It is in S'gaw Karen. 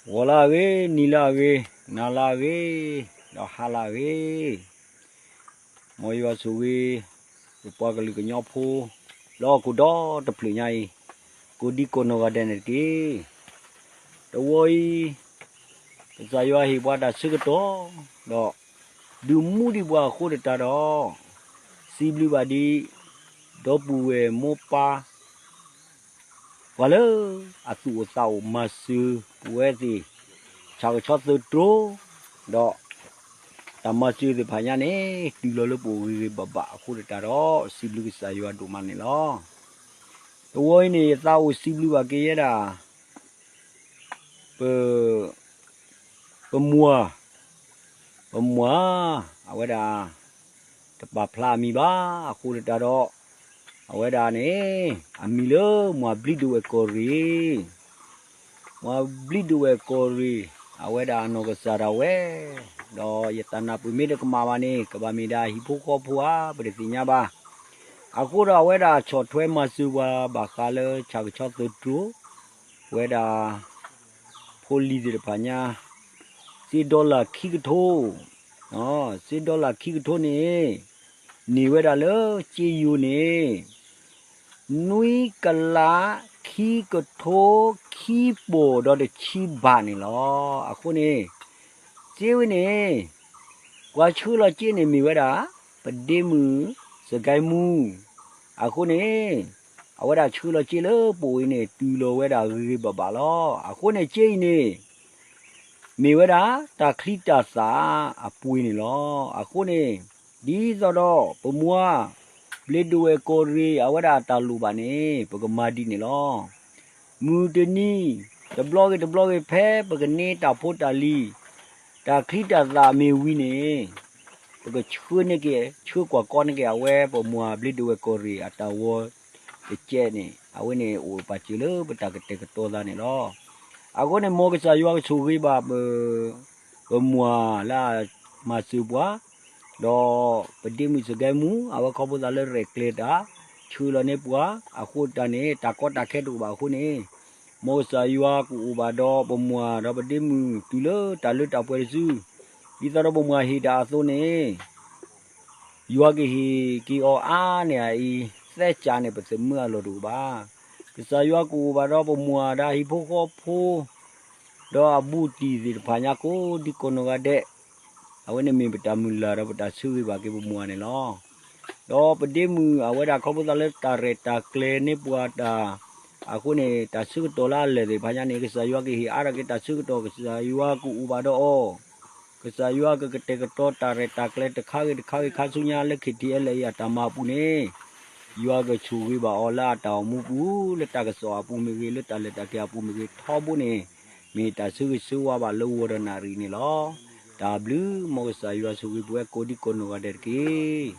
ဂီၤလၢအဂ့ၤ, နံၤလၢအဂ့ၤ, နၤလၢအဂ့ၤ, ဒီးဟါလၢအဂ့ၤ, မ်ယွၤဆိၣ်ဂ့ၤ ပပှၤကလုာ်ကညီဖိ လၢဟီၣ်ခိၣ်ဒီတဖျၢၣ်ညါအံၤ, ကိးဒံကိးနီၢ်ဂၤဒဲးန့ၣ်တက့ၢ်. တဝီအံၤ ကစၢ်ယွၤဟ့ၣ်ပှၤတၢ်ဆၢကတီၢ်, ဒီးဒုးမူဒံးပှၤအဃိသတးဒီး, စံးဘျုးဘၣ်ဒံး ဒီပုၢ်ဝဲၢ်မိၢ်ပၢ် ပှၤလၢအသူၣ်အိၣ်သးအိၣ် မၤစၢၤပဝဲသ့ၣ် ဆၣ်ကဆီသုးတြိၤ, ဒီးတၢ်မၤစၢၤသ့ၣ်တဖၣ်ညါန့ၣ် တုၤလီၤလၢပအိၣ်ဂ့ၤဂ့ၤဘၣ်ဘၣ်အဃိသတးဒီး စံးဘျုးကစၢ်ယွၤဒိၣ်မးန့ၣ်လီၤ. တဝီအံၤန့ၣ် ယသးအိၣ်စံးဘျုးဘၣ်က့ၤယဲဒၣ် ပ ပမုၢ်, ပမုၢ်, အဝဲဒၣ် တပာ်ဖျါအမံၤဘၣ်အဃိသတးဒီး, အဝဲဒၣ်န့ၣ် အမံၤလၢမုၢ်ဘျံးဒဝဲၢ်ကီၢ်ရ့ၣ်, မုၢ်ဘျံးဒဝဲၢ်ကီၢ်ရ့ၣ် အဝဲဒၣ်အနီၢ်ကစၢ်ဒၣ်ဝဲ, ဒီးယတၢ်နၢ်ပၢၢ်မ့ၢ်တကမၣ်ဘၣ်န့ၣ် ကဘၣ်မ့ၢ်ဒၣ်ဟံၣ်ဖိဃီဖိဧါ ပတသ့ၣ်ညါဘၣ်. အဃိဒီးအဝဲဒၣ်ဆီၣ်ထွဲမၤစၢၤပှၤဘၣ်ဃးလၢဆၣ်ကဆီသုးတြိၤ, ဝဲဒၣ် ဖိလံၤသ့ၣ်တဖၣ်ညါ, စ့ဒီလၣ်ခံကထိ, စ့ဒီလၣ်ခံကထိန့ၣ် န့ၢ်ဝဲဒၣ်လၢစ့ယိၤန့ၣ် နွံကလး ခံကထိခံပီၢ်ဒီးတဆံဘးန့ၣ်လီၤ. အဃိန့ၣ် စ့ဝဲန့ၣ် ပှၤဆှၢလီၤစ့န့ၣ်မ့ၢ်ဝဲဒၣ် ပဒ့မုၣ်စကဲမူ, အဃိန့ၣ် အဝဲဒၣ်ဆှၢလီၤစ့လၢပအိၣ်အံၤန့ၣ် တုၤလီၤဝဲဒၣ်ဂ့ၤဂ့ၤဘၣ်ဘၣ်လီၤ. အဃိန့ၣ် စ့အံၤန့ၣ် မ့ၢ်ဝဲဒၣ်တၢ်ချံတၢ်သၣ်အပှ့ၤန့ၣ်လီၤ. အဃိန့ၣ် ဒ်သိးဒီးပမုၢ် ဘျ့းဒဝဲၢ်ကီၢ်ရ့ၣ် အဝဲဒၣ်အတၢ်လိၣ်ဘၣ်န့ၣ် ပကမၤဒ်န့ၣ်လီၤ. မုၢ်တနံၤ တဘျီဂ့ၤတဘျီဂ့ၤ ဖဲပကန့ၢ်တၢ်ဖိတၢ်လံၤ တၢ်ချံတၢ်သၣ်မ့ၢ်ဝံၤန့ၣ် ပကဆှၢန့ၢ်က့ၤ ဆှၢကွၢ်ကီန့ၢ်က့ၤ အဝဲပမုၢ်ဘျ့းဒဝဲၢ်ကီၢ်ရ့ၣ် အတၢ်ဂီၤတကဲးန့ၣ် အဝဲန့ၣ်အိၣ်ပာ်စၢၤလၢပတၢ်ကတဲာ်ကတီၤသးန့ၣ်လီၤ. အဃိန့ၣ် မ်ကစၢ်ယွၤကဆိၣ်ဂ့ၤဘၣ်ပ ပမုၢ်လၢအမၤစၢၤပှၤ, ဒီးပဒ့မုၣ်စကဲမူ အဝဲခီဖျိသးလၢရဲၣ်ကျဲၤတၢ် ဆှၢလီၤန့ၢ်ပှၤ အဃိတၢ်န့ၣ် တၢ်ကီတၢ်ခဲတအိၣ်ဘၣ်အဃိန့ၣ်, မ်ကစၢ်ယွၤကအိၣ်ဘၣ်ဒီးပမုၢ်ဒီးပဒ့မုၣ်တုၤလၢတၢ်လၢတၢ်ပှဲၤတစု, ဒ်သိးဒီးပမုၢ်ဟ့ၣ်တၢ်အသိးန့ၣ် ယွၤကဟ့ၣ်က့ၤအီၤအါန့ၢ်အအံၤ သဲကၢ်န့ၣ် ပသမၢအလီၢ်တအိၣ်ဘၣ်. ကစၢ်ယွၤကအိၣ်ဘၣ်ဒီးပမုၢ်ဒီးဟံၣ်ဖိဃီဖိ ဒီးအဘူးတံၢ်သ့ၣ်တဖၣ်ညါကိးဒံကိးနီၢ်ဂၤဒဲး, အဝဲန့ၣ်မ့ၢ်ပတၢ်မုၢ်လၢ်ဒီးပတၢ်ဆၢဂ့ၤဘၣ်က့ၤပမုၢ်န့ၣ်လီၤ. ဒီးပဒ့မုၣ်အဝဲဒၣ်ခီဖျိသးလၢတၢ်ရဲၣ်တၢ်ကျဲၤန့ၢ်ပှၤတၢ်, အဃိန့ၣ် တၢ်ဆၢကတီၢ်လၢအလၢာ်သ့ၣ်တဖၣ်ညါန့ၣ် ကစၢ်ယွၤကဟ့ၣ်အါထီၣ်က့ၤတၢ်ဆၢကတီၢ် ကစၢ်ယွၤကအိၣ်ဘၣ်ဒီးအီၤ, ကစၢ်ယွၤကကတဲာ်ကတီၤတၢ်ရဲၣ်တၢ်ကျဲၤတခါဂ့ၤတခါဂ့ၤခါဆူညါလၢ ခ့ၣ်ထံၣ်အဲလၢအံၤ အတၢ်မၤအပူၤန့ၣ်, ယွၤကဆိၣ်ဂ့ၤဘၣ်အီၤလၢအတၢ်အိၣ်မူပူၤ လၢတၢ်ကစီၣ်အပူၤမ့ၢ်ဂ့ၤ လၢတၢ်လဲၤတၢ်က့ၤအပူၤမ့ၢ်ဂ့ၤ ထီဘိန့ၣ် မ့ၢ်တၢ်ဆၢဂ့ၤဆၢဝါဘၣ်လၢဂီၤဒီးနၣ်ရံၣ်န့ၣ်လီၤ. တၢ်ဘျုး မ်ကစၢ်ယွၤဆိၣ်ဂ့ၤပဝဲကိးဒံကိးနီၢ်ဂၤဒဲးတက့ၢ်.